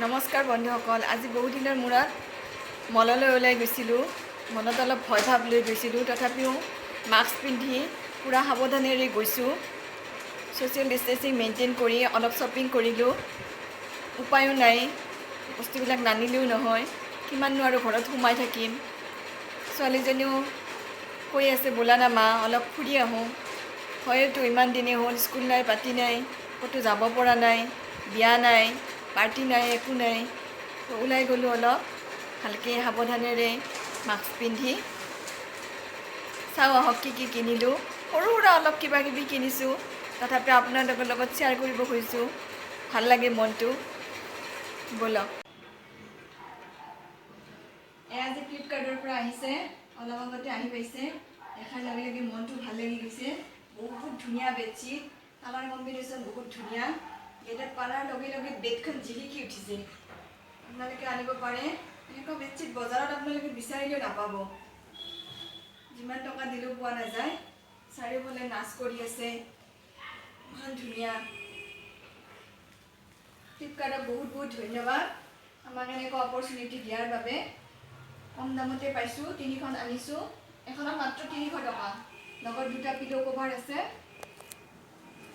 নমস্কাৰ বন্ধুসকল, আজি বহুদিনৰ মূৰত মললৈ ওলাই গৈছিলোঁ। মনত অলপ ভয় ভাৱ লৈ গৈছিলোঁ, তথাপিও মাস্ক পিন্ধি পূৰা সাৱধানেৰে গৈছোঁ। ছ'চিয়েল ডিষ্টেঞ্চিং মেইনটেইন কৰি অলপ শ্বপিং কৰিলোঁ। উপায়ো নাই, বস্তুবিলাক নানিলেও নহয়। কিমাননো আৰু ঘৰত সোমাই থাকিম? ছোৱালীজনীও কৈ আছে, "ব'লা না মা, অলপ ফুৰি আহোঁ।" হয়তো ইমান দিনেই হ'ল, স্কুল নাই, পাতি নাই, ক'তো যাব পৰা নাই, বিয়া নাই, পাৰ্টি নাই, একো নাই। তো ওলাই গ'লোঁ অলপ ভালকৈ সাৱধানেৰে মাস্ক পিন্ধি। চাওঁ আহক কি কি কিনিলোঁ। সৰু সুৰা অলপ কিবা কিবি কিনিছোঁ, তথাপিও আপোনালোকৰ লগত শ্বেয়াৰ কৰিব খুজিছোঁ। ভাল লাগে মনটো। ব'লক। এয়া আজি ফ্লিপকাৰ্টৰ পৰা আহিছে, অলপ আগতে আহি পাইছে। দেখাৰ লগে লগে মনটো ভাল লাগি গৈছে। বহুত ধুনীয়া বেডশ্বীট, কালাৰ কম্বিনেশ্যন বহুত ধুনীয়া। বেডত পাৰাৰ লগে লগে বেডখন জিলিকি উঠিছে। আপোনালোকে আনিব পাৰে। এনেকুৱা বেডশ্বীট বজাৰত আপোনালোকে বিচাৰিলেও নাপাব, যিমান টকা দিলেও পোৱা নাযায়। চাৰিওফালে নাচ কৰি আছে, ইমান ধুনীয়া। ফ্লিপকাৰ্টক বহুত বহুত ধন্যবাদ আমাক এনেকুৱা অপৰচুনিটি দিয়াৰ বাবে। কম দামতে পাইছোঁ। তিনিখন আনিছোঁ, এখনত মাত্ৰ 300 টকা। লগত দুটা পিল' কভাৰ আছে।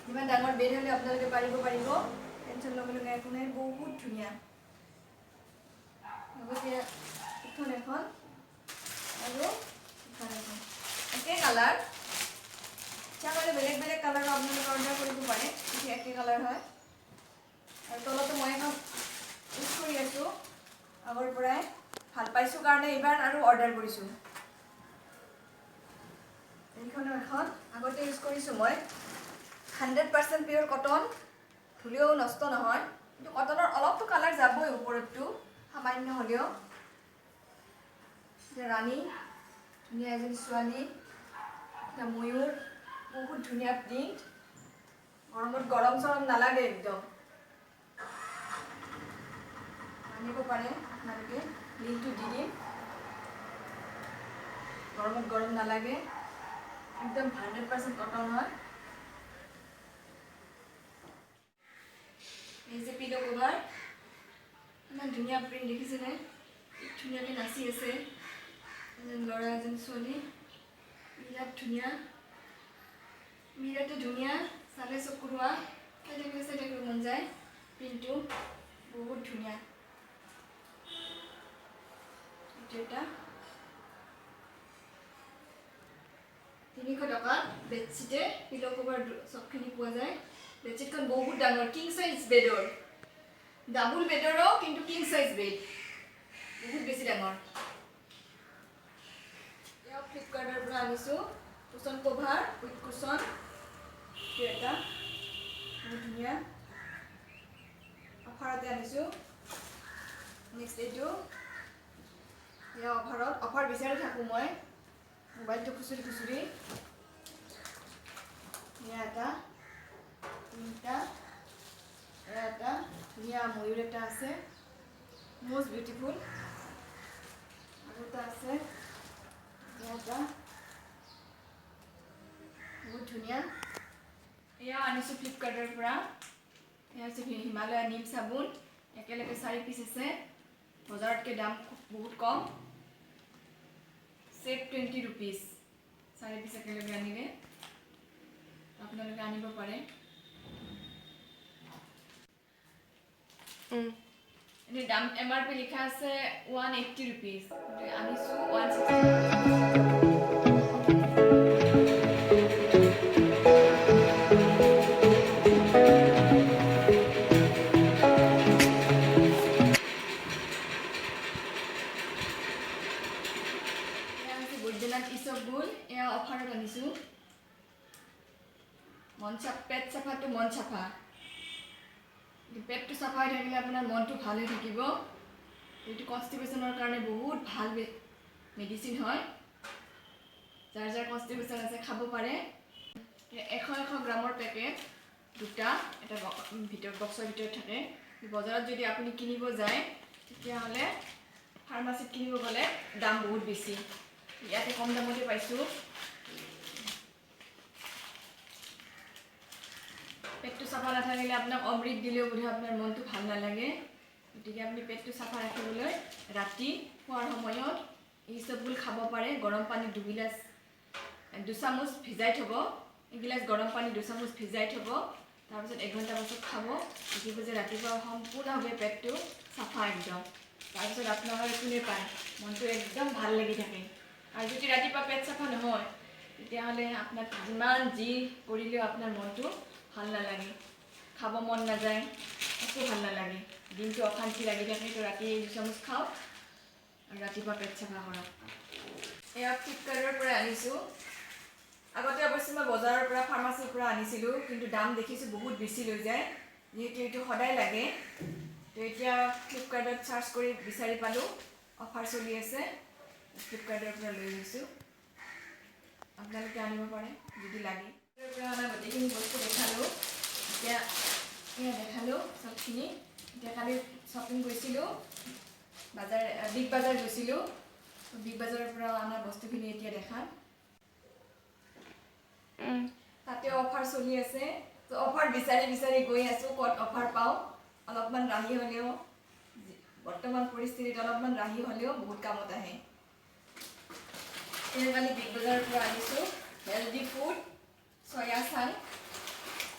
যিমান ডাঙৰ বেড হ'লে আপোনালোকে পাৰিব পাৰিব, টেনশ্যন ল'ব লগা একো নাই। বহুত ধুনীয়া। লগতে ইখন এখন আৰু ইখন এখন একে কালাৰ। ইচ্ছা কৰিলে বেলেগ বেলেগ কালাৰো আপোনালোকে অৰ্ডাৰ কৰিব পাৰে, কিন্তু একে কালাৰ হয়। আৰু তলতো মই এখন ইউজ কৰি আছোঁ আগৰ পৰাই, ভাল পাইছোঁ কাৰণে এইবাৰ আৰু অৰ্ডাৰ কৰিছোঁ। এইখনো এখন আগতে ইউজ কৰিছোঁ মই। 100% পিয়'ৰ কটন, ধুলেও নষ্ট নহয়। কিন্তু কটনৰ অলপতো কালাৰ যাবই ওপৰতটো সামান্য হ'লেও। এতিয়া ৰাণী, ধুনীয়া এজনী ছোৱালী, এটা ময়ূৰ, বহুত ধুনীয়া প্ৰিণ্ট। গৰমত গৰম চৰম নালাগে একদম। আনিব পাৰে আপোনালোকে, লিংকটো দি দিম। গৰমত গৰম নালাগে একদম, 100% কটন হয়। এই যে পিল' কভাৰ, ইমান ধুনীয়া প্ৰিণ্ট, দেখিছেনে? কি ধুনীয়াকৈ নাচি আছে, এজন ল'ৰা, এজন ছোৱালী। বিৰাট ধুনীয়া, বিৰাটেই ধুনীয়া। চালে চকুৰোৱা, চাই থাকিলে চাই থাকিব মন যায়। প্ৰিণ্টটো বহুত ধুনীয়া। এইটো এটা 300 টকাত বেডশ্বীটে পিল' কভাৰ চবখিনি পোৱা যায়। বেডশ্বীটখন বহুত ডাঙৰ, কিং চাইজ বেডৰ, ডাবুল বেডৰো, কিন্তু কিং চাইজ বেড, বহুত বেছি ডাঙৰ। এয়াও ফ্লিপকাৰ্টৰ পৰা আনিছোঁ, কুচন কভাৰ উইথ কুচন। এইটো এটা বহুত ধুনীয়া, অফাৰতে আনিছোঁ। নেক্সট এইটো, এয়া অফাৰত। অফাৰ বিচাৰি থাকোঁ মই মোবাইলটো খুচৰি খুচৰি। এয়া এটা, তিনিটা। এয়া এটা ধুনীয়া ময়ূৰ এটা আছে, মষ্ট বিউটিফুল। আৰু এটা আছে, এয়া এটা বহুত ধুনীয়া। এয়া আনিছোঁ ফ্লিপকাৰ্টৰ পৰা। এয়া হৈছে হিমালয়া নিম চাবোন, একেলগে চাৰি পিচ আছে। বজাৰতকৈ দাম খুব বহুত কম, ছেভ 20 ৰুপিজ চাৰি পিচ একেলগে আনিলে। আপোনালোকে আনিব পাৰে। এনেই দাম এমআৰপি লিখা আছে 180 ৰুপিজ, কিন্তু আনিছোঁ 160। এয়া হৈছে বৈদ্যনাথ ইছবগুল, এয়া অফাৰত আনিছোঁ। মন চাফ, পেট চাফাটো মন চাফা। পেটটো চাফা হৈ থাকিলে আপোনাৰ মনটো ভাল হৈ থাকিব। এইটো কনষ্টিপেশ্যনৰ কাৰণে বহুত ভাল মেডিচিন হয়। যাৰ যাৰ কনষ্টিপেশ্যন আছে, খাব পাৰে। 100 100 গ্ৰামৰ পেকেট দুটা, এটা ভিতৰত বক্সৰ ভিতৰত থাকে। বজাৰত যদি আপুনি কিনিব যায়, তেতিয়াহ'লে ফাৰ্মাচীত কিনিব গ'লে দাম বহুত বেছি। ইয়াতে কম দামতে পাইছোঁ। পেটটো চাফা নাথাকিলে আপোনাক অমৃত দিলেও বোধহয় আপোনাৰ মনটো ভাল নালাগে। গতিকে আপুনি পেটটো চাফা ৰাখিবলৈ ৰাতি খোৱাৰ সময়ত ইচবগুল খাব পাৰে। গৰম পানীত দুগিলাচ দুচামুচ ভিজাই থ'ব, এগিলাচ গৰম পানী দুচামুচ ভিজাই থ'ব, তাৰপিছত 1 ঘণ্টা পাছত খাব। দেখিব যে ৰাতিপুৱা সম্পূৰ্ণভাৱে পেটটো চাফা একদম। তাৰপিছত আপোনালোকৰ কোনে পায়, মনটো একদম ভাল লাগি থাকে। আৰু যদি ৰাতিপুৱা পেট চাফা নহয়, তেতিয়াহ'লে আপোনাক যিমান যি কৰিলেও আপোনাৰ মনটো ভাল নালাগে, খাব মন নাযায়, একো ভাল নালাগে, দিনটো অশান্তি লাগি থাকে। তো ৰাতি দুচামুচ খাওক আৰু ৰাতিপুৱা পেট চাফা কৰক। এয়া ফ্লিপকাৰ্টৰ পৰা আনিছোঁ। আগতে অৱশ্যে মই বজাৰৰ পৰা, ফাৰ্মাচীৰ পৰা আনিছিলোঁ, কিন্তু দাম দেখিছোঁ বহুত বেছি লৈ যায়। যিহেতু এইটো সদায় লাগে, তো এতিয়া ফ্লিপকাৰ্টত চাৰ্চ কৰি বিচাৰি পালোঁ, অফাৰ চলি আছে, ফ্লিপকাৰ্টৰ পৰা লৈ গৈছোঁ। আপোনালোকে আনিব পাৰে যদি লাগে। পৰা অনা গোটেইখিনি বস্তু দেখালোঁ। এতিয়া এয়া দেখালোঁ চবখিনি। এতিয়া কালি শ্বপিং গৈছিলোঁ, বাজাৰ, বিগ বাজাৰ গৈছিলোঁ। বিগ বাজাৰৰ পৰা অনা বস্তুখিনি এতিয়া দেখাম। তাতেও অফাৰ চলি আছে। তো অফাৰ বিচাৰি বিচাৰি গৈ আছোঁ, ক'ত অফাৰ পাওঁ। অলপমান ৰাহি হ'লেও, বৰ্তমান পৰিস্থিতিত অলপমান ৰাহি হ'লেও বহুত কামত আহে। এই কালি বিগ বজাৰৰ পৰা আনিছোঁ হেল্ডি ফুড চয়া চাং।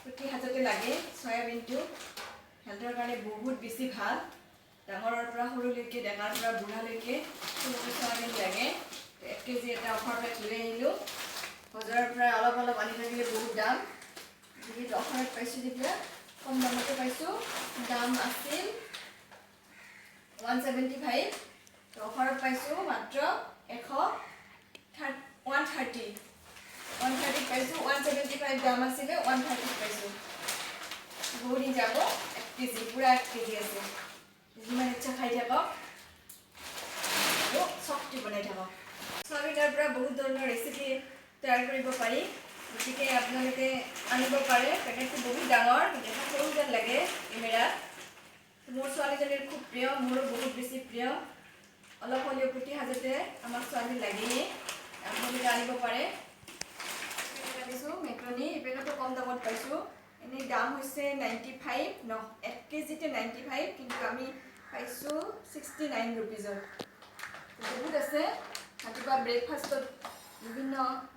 প্ৰতি সাজতে লাগে চয়াবিনটো, হেল্থৰ কাৰণে বহুত বেছি ভাল। ডাঙৰৰ পৰা সৰুলৈকে, ডেকাৰ পৰা বুঢ়ালৈকে চবকে চয়াবিন লাগে। 1 কেজি এটা অফাৰ পেক লৈ আহিলোঁ। বজাৰৰ পৰা অলপ অলপ আনি থাকিলে বহুত দাম। যিহেতু অফাৰত পাইছোঁ যেতিয়া কম দামতে পাইছোঁ। দাম আছিল 175, অফাৰত পাইছোঁ মাত্ৰ এশ 130, 130ত পাইছোঁ। 175 দাম আছিলে, 130ত পাইছোঁ। বহুত দিন যাব। 1 কেজি, পূৰা 1 কেজি আছে। যিমান ইচ্ছা খাই থাকক আৰু শক্তি বনাই থাকক। চয়াবিনৰ পৰা বহুত ধৰণৰ ৰেচিপি তৈয়াৰ কৰিব পাৰি, গতিকে আপোনালোকে আনিব পাৰে। পেকেটটো বহুত ডাঙৰ, দেখাত সৰু যেন লাগে কেমেৰাত। মোৰ ছোৱালীজনীৰ খুব প্ৰিয়, মোৰো বহুত বেছি প্ৰিয়। অলপ হ'লেও প্ৰতি সাজতে আমাক চয়াবিন লাগেই। আপোনালোকে আনিব পাৰে। আনিছোঁ মেক্ৰনি। এই পেকেটটো কম দামত পাইছোঁ। এনেই দাম হৈছে 95 ন, 1 কেজিতে 95, কিন্তু আমি পাইছোঁ 69 ৰুপিজত। বহুত আছে। ৰাতিপুৱা ব্ৰেকফাষ্টত বিভিন্ন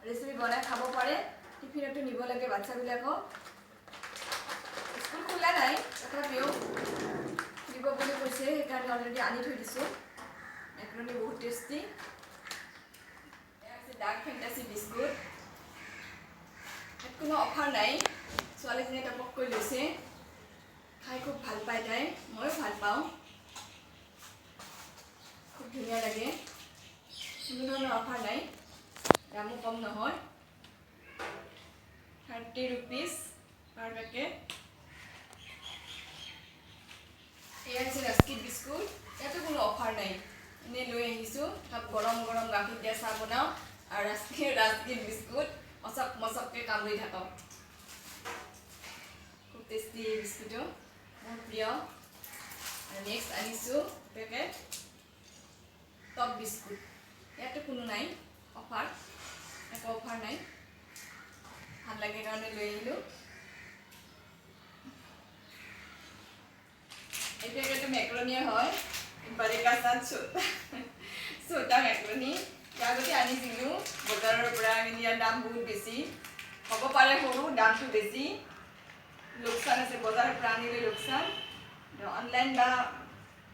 ৰেচিপি বনাই খাব পাৰে। টিফিনতো নিব লাগে বাচ্ছাবিলাকক। স্কুল খোলা নাই, তথাপিও দিব বুলি কৈছে, সেইকাৰণে অলৰেডি আনি থৈ দিছোঁ। মেক্ৰনি বহুত টেষ্টি। এয়া হৈছে ডাৰ্ক ফেণ্টাচি বিস্কুট। ইয়াত কোনো অফাৰ নাই। ছোৱালীজনীয়ে টপককৈ লৈছে। খাই খুব ভাল পায় তাই, ময়ো ভাল পাওঁ। খুব ধুনীয়া লাগে। কোনো ধৰণৰ অফাৰ নাই, দামো কম নহয়, 30 ৰুপিজ পাৰ পেকেট। এয়া হৈছে ৰাস্কিট বিস্কুট। ইয়াতো কোনো অফাৰ নাই, এনেই লৈ আহিছোঁ। কাপ গৰম গৰম গাখীৰ দিয়া চাহ বনাওঁ আৰু ৰাস্কিট বিস্কুট মচক মচককৈ কামুৰি থাকক। খুব টেষ্টি এই বিস্কুটো, মোৰ প্ৰিয়। আৰু নেক্সট আনিছোঁ পেকেট টপ বিস্কুট। ইয়াতো কোনো নাই অফাৰ, একো অফাৰ নাই। ভাল লাগে কাৰণে লৈ আহিলোঁ। এই পেকেটটো মেক্ৰনিয়ে হয়, बड़े का साथ छोटा छोटा মেক্ৰনি। আগতে আনিছিলোঁ বজাৰৰ পৰা, কিন্তু ইয়াৰ দাম বহুত বেছি। হ'ব পাৰে সৰু, দামটো বেছি, লোকচান আছে। বজাৰৰ পৰা আনিলে লোকচান, অনলাইন বা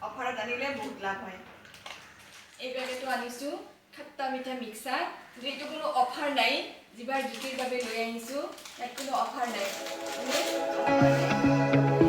অফাৰত আনিলে বহুত লাভ হয়। এই পেকেটটো আনিছোঁ খট্টা মিঠা মিক্সাৰ। যিটো কোনো অফাৰ নাই, জিভাৰ জুতিৰ বাবে লৈ আহিছোঁ। ইয়াত কোনো অফাৰ নাই, এনেই খাবৰ কাৰণে।